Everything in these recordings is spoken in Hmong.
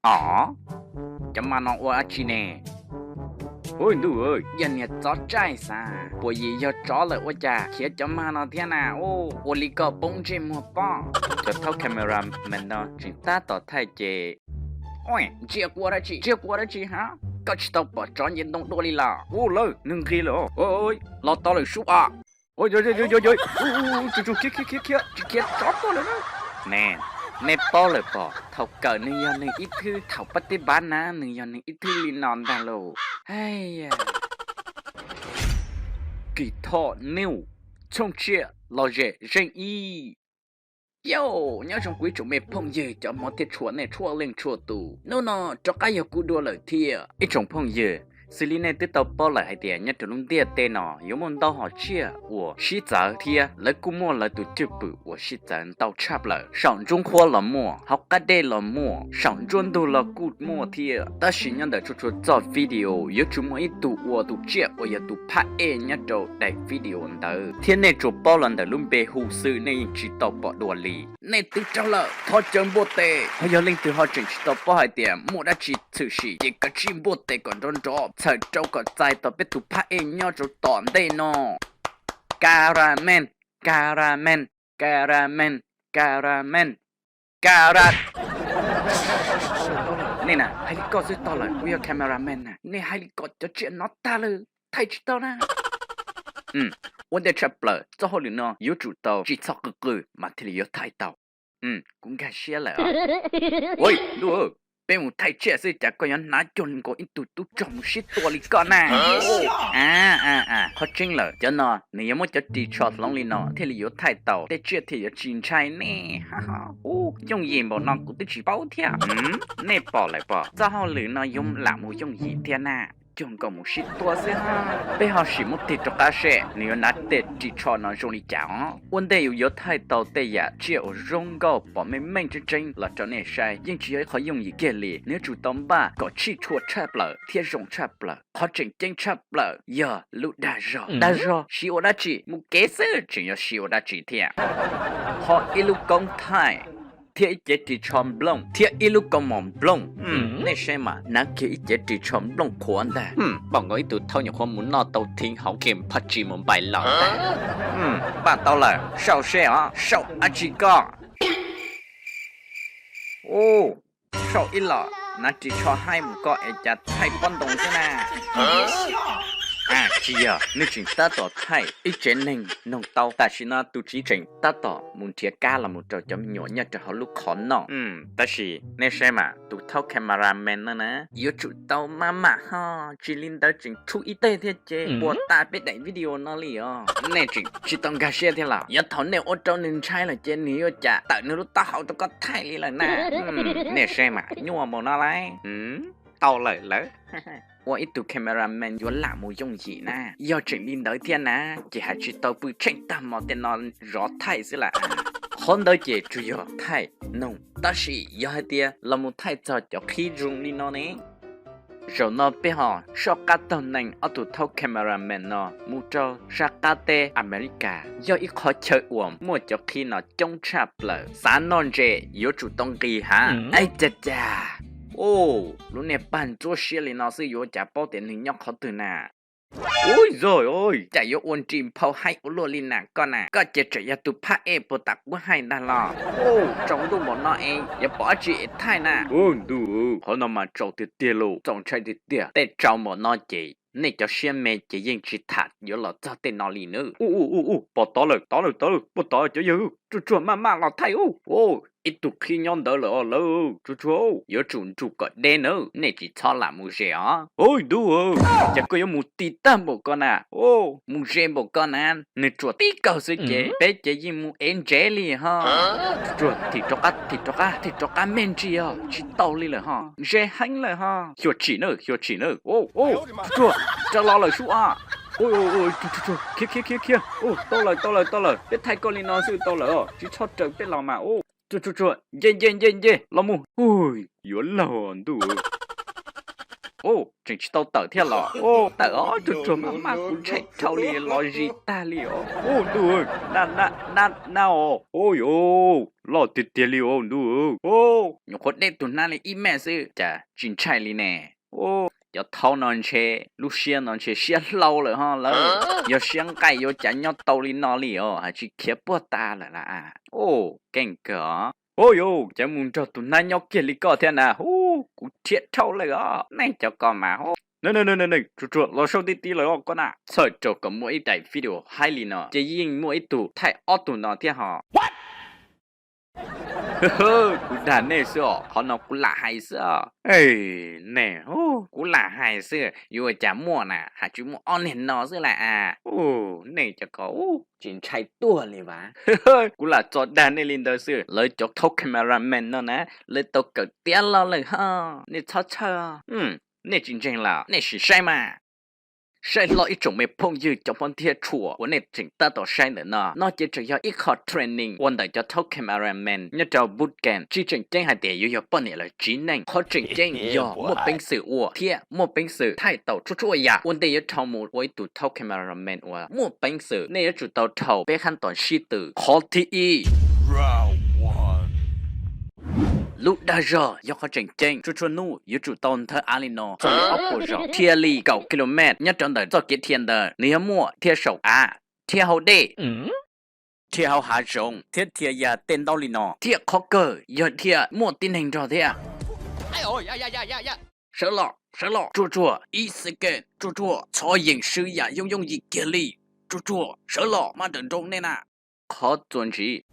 Os, cov mag no ua dab tsi ne? Ub ntuj, yog niag txob tsaij xav puas yim yog tsov lawm ua cas khiav cov mag no thiab na? Ua li koj poob ntsej muag pob. Cov thaub camera man no tseem tab tom thaij ces, ntsia kuv ua dab tsi, ntsia kuv ua dab tsi ha? Koj tsis tau pom tsov nce ntoo dua li los? Ub lawm, nws nqis lawm. Los tau lawm sub os. Tsis khiav tsov tuaj lawm. Ne, nej paub lawm pom thaum kawm nws yog nws ib thwb, thaum pab teb npav na nws yog nws ib thwb li no ntag lauj. Hais, Kis Thoj News, txhooj tsiaj lom zem zeej ib. Yauj, nyob zoo kuv ib tsoom me phooj ywg cov hmov thiab tshua nej txhua leej txhua tus, hnub no rov qab yog kuv dua lawm thiab ib tsoom phooj ywg. Xws li nej twb tau paub lawm hais tias nyob rau lub ntiaj teb no yuav muaj ntau hom tsiaj uas sib txawv thiab lawv kuj muaj lawv tus cwj pwm uas sib txawv ntau tshaj plaws. Saum ntsuab nqhuab los muaj, hauv qab dej los muaj, saum nruab ntug los kuj muaj thiab. Tab sis nyob ntawm txhua txhua txoj video yuav tsum muaj ib tug ua tus tsiaj uas yog tus phab ej nyob rau daim video ntawd thiab nej tsuas paub los ntawm lub npe hu xwb, nej yeej tsis tau pom dua li. Nej twb raug lawm, thov caw npuaj tes. Ho yog leej twg ho tseem tsis tau paub hais tias muaj dab tsi tshwm sim ces kav tsij npuaj tes kom nrov nrov txhawm rau kom txais tos peb tus phab ej nyob rau tom ntej no. Karamen, karamen, karamen, karamen, kara. Nej na, hais li ko xwb tau lawm, kuv yog cameraman na, nej hais li ko cov tsiaj no tag lawm, thaij tsis tau na. Ua ntej tshaj plaws txoj hauj lwm no yuav tsum tau tsis txhob qw qw mas thiaj li yuav thaij tau. Kuv nkag siab lawm. Ua ntuj, peb mus thaij tsiaj xwb cas koj yuav hnav cuag nkaus ib tug tub rog mus sib tua li koj na. Qhov tseeb lawm cov no nws yuav muab cov ris tsho hloov li no thiaj li yuav thaij tau tej tsiaj thiaj yuav tsis ntshai nej. Ub, yooj yim npaum no kuv twb tsis paub thiab. Nej pom lawm pom txoj hauj lwm no yuav lam mus yooj yim thiab na. Cuag nkaus mus sib tua xwb. Peb ho sim muab tig rov qab seb nws yuav hnav tej ris tsho no zoo li cas os. Ua ntej yus yuav thaij tau tej yam tsiaj uas zoo nkauj pom meej meej tseeb tseeb los rau nej saib yeej tsis yog ib qhov yooj yim kiag li. Nws yuav tsum tau npaj kom tshij tshua tshaj plaws thiab zoo tshaj plaws. Qhov tseem ceeb tshaj plaws yog lub dag zog. Dag zog siv ua dab tsi? Mus kev xwb, tseem yuav siv ua dab tsi thiab? Ho ib lub koob thaij thiab ib cev ris tsho nplooj thiab ib lub kaus mom nplooj. Nej saib mas, hnav kiag ib cev ris tsho nplooj qhuav ntag, npaum nkaus ib tug thaub nyuam qhuav mus noj tau thib hauv game PUBG Mobile los ntag. Npaj tau lawm, sau seb os, sau dab tsi koj? Ub, sau ib los, hnav ris tsho haib mus koj es cas thaij pob ntoo xwb na. Tsis yog, nws tseem tab tom thaij ib tsev neeg noog tau. Tam sim no tus txiv tseem tab tom mus nrhiav kab los mus rau cov me nyuam nyob rau hauv lub qhov noj. Tab sis nej saib mas, tus thaub cameraman no na yuav tsum tau maj mam ho, tsis li ntawd tseem tshuj ib teg thiab ces puas tas peb daim video no li os. Nej tseem tsis tau nkag siab thiab los? Yav thaum nej ua rau nws ntshai lawm ces nws yuav cas tawm nws lub taub hau rau koj thaij li lawm na. Nej saib mas, nyuaj npaum no lauj. Tau lawm lawm. Ua ib tug cameraman yuav lam mus yooj yim na. Yog tseem li ntawd thiab na, ces hais tsis tau pw tsheej tag hmo tej no zov thaij xwb lawm. Qhov ntawd ces tsuas yog thaij noog, tab sis yog hais tias los mus thaij txog cov qhib zoo li no ne, zaum no peb ho soj qab taug neeg ob tug thaub cameraman no mus rau sab qab teb America, yog ib qhov chaw uas muaj cov qhib no coob tshaj plaws. Xav noj ntses yuav tsum tau nqis hav. Ais cas cas, lub niag pag ntsuab siab li no xwb yuav cas paub tias nws nyob qhov twg na. Ub yog, cas yuav ua nris nphau haib ua luaj li na koj na? Koj ces tseem yog tus phab ej puag ta kuv hais ntag los? Tsaus ntuj npaum no es yuav pom dab tsi es thaij na? Ub ntuj, qhov no mas tsaus tiag tiag lauj, txaus ntshai tiag tiag. Tej tsaus npaum no ces nej cov siab me ces yeej tsis tham yuav los txog tej no li nawb. Ub ub ub, pom tod lawm, tod lawm, tod lawm, puag tod cov yawg, tsuag tsuag maj maj los thaij ub. Ub, ib tug qhib nyob ntawd lawm os lawv, tsuag tsuag, yuav tsum nrug kom deb nawb, nej tsis txhob lam mus ze os. Ub ntuj, cas koj yuav mus ti tag npaum ko na? Ub, mus ze npaum ko na, nws tsuas tib kaug xwb ces peb ces yeej mus ev ntsev li ho. Tsuag, thim rov qab, thim rov qab, thim rov qab me ntsis os, tsis tau li lawm ho, ze heev lawm ho. Xyuam tsim na, xyuam tsim na. Tsuag, rov los lawm sub os. Khiav khiav khiav khiav. Tau lawm tau lawm tau lawm, peb thaij koj li no xwb tau lawm os, tsis txhob raws peb los mas. Tsuag tsuag tsuag, nce nce nce nce los mus. Ub, yuav laug ntuj. Tseem tsis tau tawm thiab los? Tawm os, tsuag tsuag mas maj, kuv ntshai dhau li, los zis tag li os. Ntuj, nab os, ub yuv, loj tiag tiag li os ntuj. Nyuam qhuav deb tus hnab li ib mev xwb cas tsis ntshai li ne. Cov thaub no ntshe lub siab no ntshe siab hlau lawm ho lawm. Yog siab nqaij yuav cas nyob tau li no li os, hais tsis khiav puag ta lawm las as. Keej kawg os. Ub yuv, cas mus nrog tus hnab nyob kiag li koj thiab na, hu, kuv rhiab dhau lawm os. Nej cov ko mas hu. Tsuag tsuag los sau tib tib lawm os koj na. Txhawj rau kom muaj ib daim video haib li no ces yeej muaj ib tug thaij ob tug no thiab ho. Kuv dag nej xwb os, qhov no kuv lam hais xwb os. Nej, kuv lam hais xwb, yuav ua cas muaj na, hais tsis muaj ob niag no xwb las as. Nej cov ko tsis ntshai tuag li vas. Kuv lam tso dag nej li ntawd xwb, lawv cov thaub cameraman no na, lawv tau kawm tiav los lawm ho. Nej txhob txhawj. Nej tsis ntseeg los nej sim saib mas. Saib hlo ib tsoom me phooj ywg cov phob ntiag tshuam uas nej tseem tab tom saib ntawm no, no ces tseem yog ib qho training ua ntawm cov thaub cameraman nyob rau boot camp. Tsis tseem ceeb hais tias yuav yog poj niam los txiv neej, qhov tseem ceeb yog muaj peev xwm ua thiab muaj peev xwm thaij tau txhua txhua yam. Ua ntej yuav dhau mus ua ib tug thaub cameraman uas muaj peev xwm, nej yuav tsum tau dhau peb khab tom sib tw. Qhov thib ib, lub dag zog yog qhov tseem ceeb. Tsuag tsuag hnub yuav tsum tau nthawv av li no txog li ob puas zaus, dhia li kaum kilomev nyob rau ntawm txoj kev dhia ntawd, nws yog muaj dhia saum av, dhia hauv dej, dhia hauv hav zoov thiab dhia ya tej ntaub li no. Thiab qhov kawg yog dhia muaj tib neeg nrog thiab. Sawv los, sawv los, tsuag tsuag, ib second, tsuag tsuag, txhob yeem swb yam yooj yooj yim kiag li. Tsuag tsuag, sawv los, maj nrawm nroos nej na. Qhov txuas ntxiv.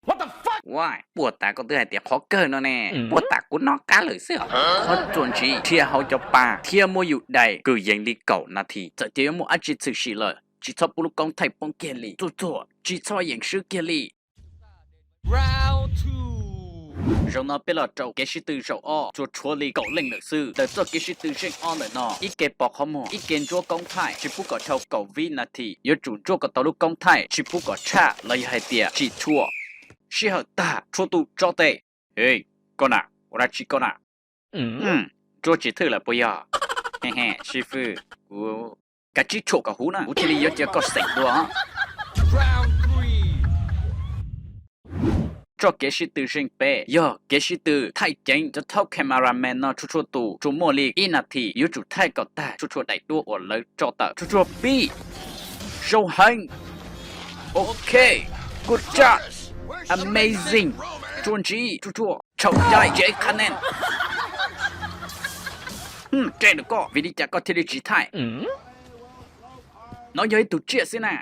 Puag ta koj twb hais tias qhov kawg no ne, puag ta kuv nov qab lawm xwb os. Qhov txuas ntxiv, dhia hauv cov pa thiab muab yus dai kwv yees li kaum nas this. Txawm tias yuav muaj dab tsi tshwm sim lawm, tsis txhob pub lub koob thaij poob kiag li. Tsuag tsuag, tsis txhob yeem swb kiag li. Zaum no peb los rau kev sib tw zaum ob, tsuas tshuav li kaum leej lawm xwb. Ntawm txoj kev sib tw zeej ob ntawm no, ib ke pos qhov muag, ib ke ntsuab koob thaij, tsis pub kom dhau kaum vib nas this. Yuav tsum ntsuab kom tau lub koob thaij, tsis pub kom tshaj los yog hais tias tsim tshuaj. Sij hawm tag, tshuab tus tso tes. Koj na, ua dab tsi koj na? Ntsuab tsis thwj lawm puas yog? Sib fwb, kuv kav tsij tshuam kom huv na, kuv thiaj li yuav cia koj xeem dua. Txoj kev sib tw zeej peb yog kev sib tw thaij ceev cov thaub cameraman no txhua txhua tus tsuas muaj li ib nas this, yuav tsum thaij kom tag txhua txhua daim duab uas lawv tso tawm. Tsuag tsuag pib, zoo heev. Ok, good job, amazing, tsuas ntxiv, tsuag tsuag, txhaum cai, tsev qha nees. Tse ntawm koj, vim li cas koj thiaj li tsis thaij? No yog ib tug tsiaj xwb na.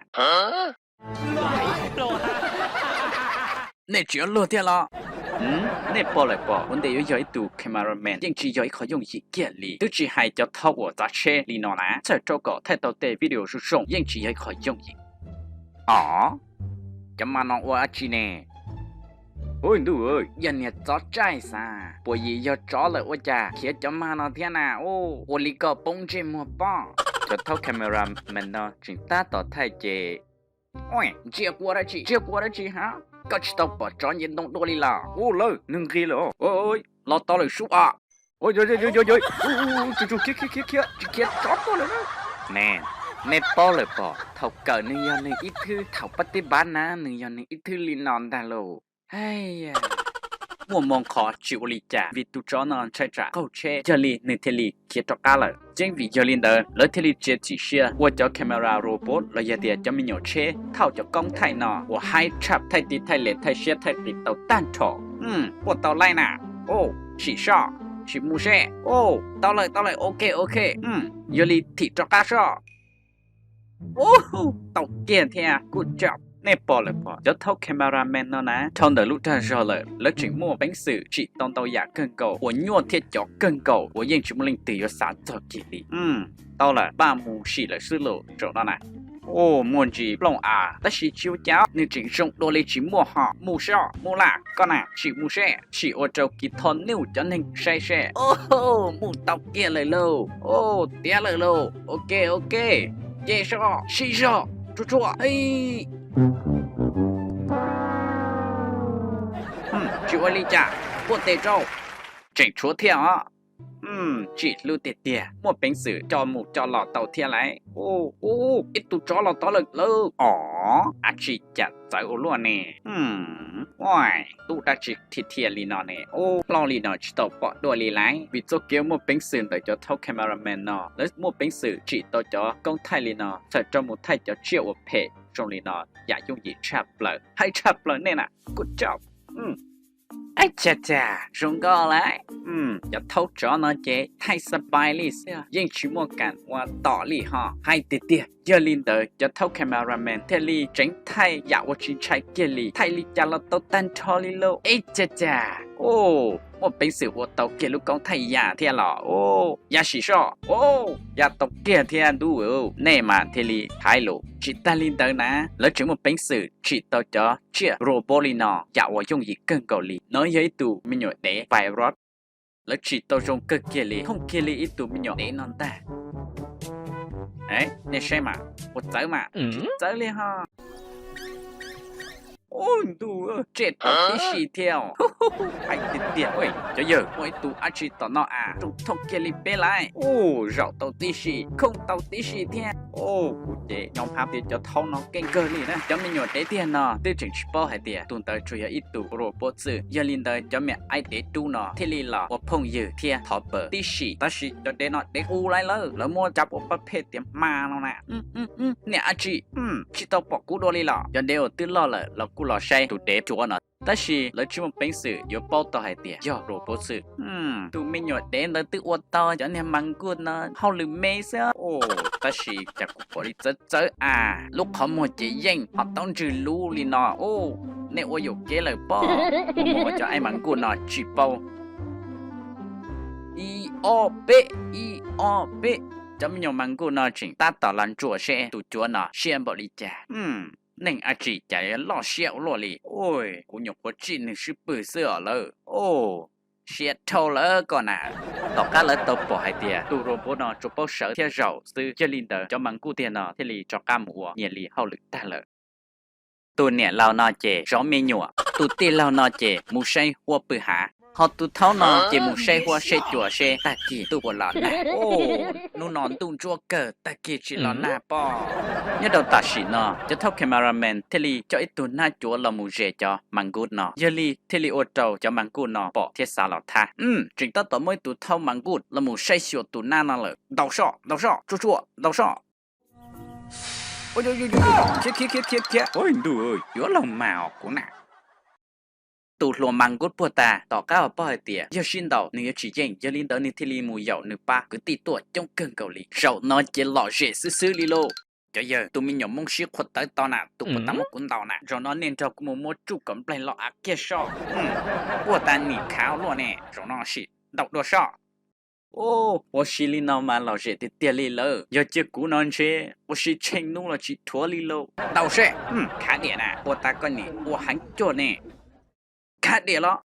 Nej tsis yuav luag thiab los? Nej pom lawm pom, ua ntej yuav yog ib tug cameraman yeej tsis yog ib qho yooj yim kiag li. Twb tsis hais cov thaub uas txav tsheb li no na, txhawj rau kom thaij tau tej video zoo zoo yeej tsis yog ib qho yooj yim. Os, cov ma no ua dab tsi ne? Ub ntuj, yog niag tsov tsaij xav puas yim yog tsov lawm ua cas khiav cov ma no thiab na? Ua li koj poob ntsej muag pob. Cov thaub cameraman no tseem tab tom thaij ces, ntsia kuv ua dab tsi, ntsia kuv ua dab tsi ha? Koj tsis tau pom tsov nce ntoo dua li los? Ub lawm, nws nqis lawm. Los tau lawm sub os. Tsis khiav tsov tuaj lawm. Ne, nej paub lawm pom, thaum kawm nws yog nws ib thwb, thaum pab tib pab na nws yog nws ib thwb li no ntag lauj. Muaj moo qhov tsis ua li cas vim tus tsov no ntshai tsam qaug tsheb, yog li nws thiaj li khiav rov qab lawm. Yeej vim yog li ntawd lawv thiaj li txiav txim siab ua cov camera robot los yog tias cov me nyuam tsheb thauj cov koob thaij no uas haib tshaj, thaij tiv thaij lem thaij siab thaij qis tau tag nrho. Puaj tau laij na. Sim soj, sim mus seb. Tau lawm, tau lawm, ok ok. Yog li thim rov qab soj. Tau kiag thiab, good job. Nej pom lawm pom, cov thaub cameraman no na, dhau ntawm lub dag zog lawm lawv tseem muaj peev xwm tsim tau ntau yam kawg nkaus uas nyuaj thiab cov kawg nkaus uas yeej tsis muaj leej twg yuav xav txog kiag li. Tau lawm, npaj mus sim lawm xwb lauj, zaum no na. Muaj ntsis plooj av tab sis tsis ua cas, nws tseem zoo dua li tsis muaj ho. Mus soj, mus lawm, koj na, sim mus seb, sim ua rau kiv thoj nuj cov neeg saib seb. Mus tau kiag lawm lauj, tiav lawm lauj, ok ok. Nce soj, sib zog, tsuag tsuag. Tsis ua li cas, puaj tes rau. Tseem tshuav thiab os. Tsim hlub tiag tiag, muaj peev xwm coj mus coj los tau thiab lauj. Ub, ib tug tsov los tod lawm lauj. Os, dab tsi cas txawv ua luaj ne? Ua, tub dab tsi thiaj thiaj li no ne? Ub, ploj li no tsis tau pom dua li lauj. Vim txoj kev muaj peev xwm ntawm cov thaub cameraman no, lawv muaj peev xwm tsim tau cov koob thaij li no, txawm rau mus thaij cov tsiaj uas phem zoo li no, yam yooj yim tshaj plaws. Haib tshaj plaws nej na, kuj coj. Ab, cas cas zoo nkauj lauj. Cov thaub tsov no ces thaij xab pais li xwb, yeej tsis muaj kam ua tom li ho. Hais tiag tiag, yog li ntawd cov thaub cameraman thiaj li tseev thaij yam uas tsis ntshai kiag li, thaij li cas los tau tag nrho li lauj. Eb, cas cas, muaj peev xwm ua tau kiag lub koob thaij yam thiab los. Yam sim soj, yam tau kiag thiab ntuj, nej mas thiaj li hais lus. Tsis tas li ntawd na, lawv tseem muaj peev xwm tsim tau cov tsiaj robot li no, yam uas yooj yim kawg nkaus li. No yog ib tug me nyuam dev virus, lawv tsim tau zoo kawg kiag li, thooj kiag li ib tug me nyuam dev no ntag. Nej saib mas, ua txawv mas, tsis txawv li ho. Ub, ntuj, tsiaj tau tib si thiab. Hais tiag tiag, cov yawg, muaj ib tug dab tsi tom no a, zoo thooj kiag li peb lauj. Ub, zaum tau tib si, khooj tau tib si thiab. Ub, kuv ces nyob hab tias cov thaub no keej kawg li na. Cov me nyuam dev tiag no twb tseem tsis paub hais tias tus ntawd tsuas yog ib tug robot xwb. Yog li ntawd cov me aib dev dub no thiaj li los ua phooj ywg thiab thov pawg tib si. Tab sis cov dev no dev qus lawm, lawv muab cab ua pab phem tias hma no na. Niam dab tsi, tsis tau pom kuv dua li los? Cov dev uas twb loj lawm los kuj los saib tus dev cuav no, tab sis lawv tsis muaj peev xwm yuav paub tau hais tias yog robot xwb. Tus me nyuam dev ntawd twb ua tau cov niag mas nkuj no hauj lwm me xwb. Tab sis cas kuv pom li txawv txawv a, lub qhov muag ces yeej ho taub ntswg lub li no. Ub, nej ua yuam kev lawm pob. Kuv mus ua cov aib mas nkuj no tsis paub. Ib ob peb, ib ob peb. Cov me nyuam mas nkuj no tseem tab tom los ntsuas seb tus cuav no siab npaum li cas. Neeg dab tsi cas loj siab ua luaj li. Ub, kuv nyuam qhuav tsim nws swb pwg xwb os lawm. Ub, siab dhau lawm koj na. Tom qab lawv tau pom hais tias tus robot no tsuas paub sawv thiab zaum xwb, yog li ntawd cov mas nkuj tiag no thiaj li rov qab mus ua nyias li hauj lwm tag lawm. Tus niam laus no ces zov me nyuam, tus tij laug no ces mus saib huab pw hav, ho tus thaub no ces mus saib huab saib cua seb tag kis ntuj puas los nag. Ub, hnub no ntuj ntsuab kawg, tag kis tsis los nag pob. Nyob rau tam sim no cov thaub cameraman thiaj li coj ib tug hnab cuav los mus zes cov mas nkuj no, yog li thiaj li ua rau cov mas nkuj no pom thiab xav los thab. Tseem tab tom muaj ib tug thaub mas nkuj los mus saib xyuas tus nab no lawm. Ntaus soj, ntaus soj, tsuag tsuag, ntaus soj. Khiav khiav khiav khiav khiav. Ub, ntuj, yuav luag mas os kuv na. Tus hluas mas nkuj puag ta tom qab uas paub hais tias yog sib ntaus nws yuav tsis yeej, yog li ntawd nws thiaj li mus yaum nws pab kwv tij tuaj coob kawg nkaus li. Zaum no ces lom zem xwb xwb li lauj. Cov yawg, tus me nyuam Hmoob sib qhuav tawv to na, tus puas tas muab kuv ntaus na, zaum no nej nrog kuv mus muab tsuj kom npleg los av kiag soj. Puag ta nim khav luaj ne, zaum no sim ntaus dua soj. Ub, ua si li no mas lom zem tiag tiag li lawm. Yog cia kuv no ntshe ua si tsheej hnub los tsis dhuav li lauj. Ntaus seb, khav diam na, puag ta koj nim ua heev cuag ne. Khav diam los?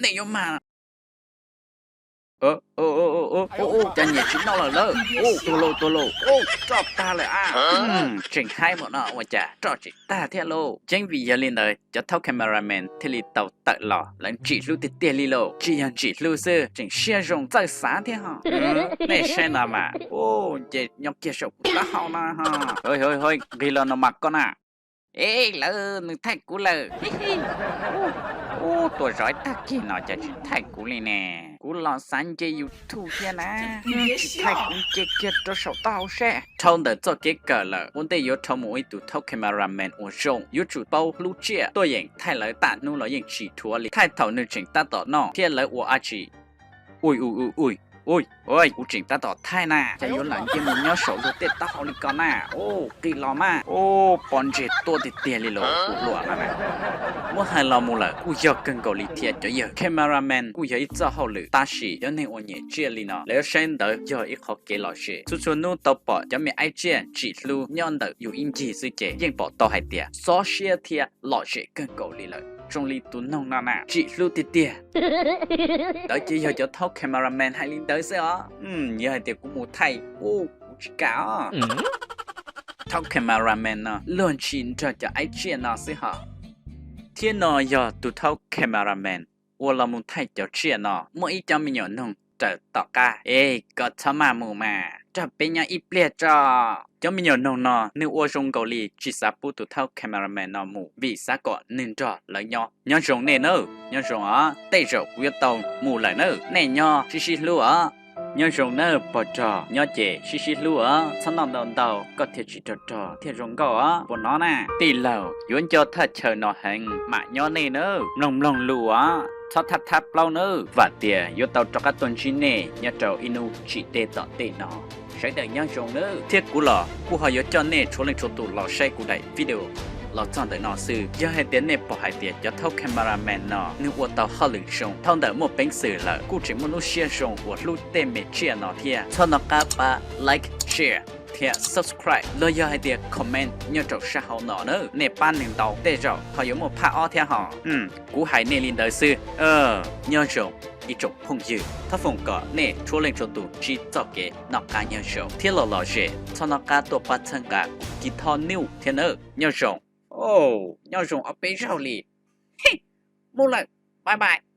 Nej yuav mag. Ub, cas nyiam tsis noj lawm lauj? Ub, tuag lauj, tuag lauj, ub, roj tag lawm a. Tseem haib npaum no ua cas roj tseem tag thiab lauj? Yeej vim yog li ntawd cov thaub cameraman thiaj li tau tawm los, lawv ntsim hlub tiag tiag li lauj. Tsis yog ntsim hlub xwb, tseem siab zoo txawj xav thiab ho. Nej saib no mas, ub, nce nyob kiag saum kuv taub hau no ho. Hos, nqis los no mas koj na. Eb, lawv, nws thaij kuv lawm. Ub, tuaj zov tag kis no cas tsis thaij kuv li ne? Kuv los xav nce YouTube thiab na. Tsis thaij kuv nce kiag rau saum taub hau seb. Dhau ntawm txoj kev kawm lawm, ua ntej yuav dhau mus ua ib tug thaub cameraman uas zoo, yuav tsum paub hlub tsiaj, tuaj yeem thaij lawv tas hnub los yeej tsis dhuav li. Thaij thaum nws tseem tab tom noj thiab lawv ua dab tsi. Ui ui ui ui, ui, kuv tseem tab tom thaij na, cas yuav lam nce mus nyob saum luag tej taub hau li ko na. Ub, qis los mas. Ub, pob ntseg tuaj tiag tiag li los kuv hluas no na. Muab hais los mus lawm kuj yog kawg nkaus li thiab cov yawg. Cameraman kuj yog ib txoj hauj lwm, tab sis cov neeg uas nyiam tsiaj li no lawv yuav saib ntawd yog ib qhov kev lom zem. Txhua txhua hnub tau pom cov me aib tsiaj ntsim hlub nyob ntawm yus ib ncig xwb ces yeej pom tau hais tias xob siab thiab lom zem kawg nkaus li lawm. Zoo li tus noog no na, ntsim hlub tiag tiag. Ntawd ces yog cov thaub cameraman hais li ntawd xwb os. Yog hais tias kuv mus thaij, ub, kuv tsis kam os. Thaub cameraman no luag ntshis nrog cov aib tsiaj no xwb hos. Thiab no yog tus thaub cameraman uas los mus thaij cov tsiaj no, muaj ib cov me nyuam noog raws tom qab. Es koj txhob maj mus mas, nrog peb nyob ib pliag tso. Cov me nyuam noog no nws ua zoo nkaus li tsis xav pub tus thaub cameraman no mus vim xav kom nws nrog lawv nyob. Nyob zoo nej nawb, nyob zoo os, tej zaum kuv yuav tau mus lawm nawb, nej nyob sib sib hlub os. Nyob zoo nawb pog rog, nyob ces sib sib hlub os, txhob noj ntau ntau koj thiaj tsis rog rog thiaj zoo nkauj os, puas hnov na. Tij laug, yuav nco thaj chaw no heev mam nyob nej nawb, mloog mloog lus os, txhob thab thab plaub nawb, vam tias yuav tau rov qab tuaj ntsib nej nyob rau ib hnub tsim teb tom ntej no. Sawv daws nyob zoo nawb, thiab kuv los kuj ho yuav coj nej txhua leej txhua tus los saib kuv daim video los txog ntawm no xwb. Yog hais tias nej pom hais tias cov thaub cameraman no nws ua tau hauj lwm zoo dhau ntawm muaj peev xwm lawm, kuj tseem muaj lub siab zoo uas hlub tej me tsiaj no thiab, txhob nco qab pab like, share thiab subscribe los yog hais tias comment nyob rau sab hauv no nawb. Nej pab nws ntau tej zaum ho yuav muaj phaj ob thiab hos. Kuv hais nej li ntawd xwb. Nyob zoo ib tsoom phooj ywg, thov foom kom nej txhua leej txhua tus ntsib txoj kev noj qab nyob zoo thiab los lom zem, txhob nco qab tuaj pab txhawb nqa kuv Kee Thor News thiab nawb. Nyob zoo. Nyob zoo ob peb zaug li. Mus lawm, bye bye.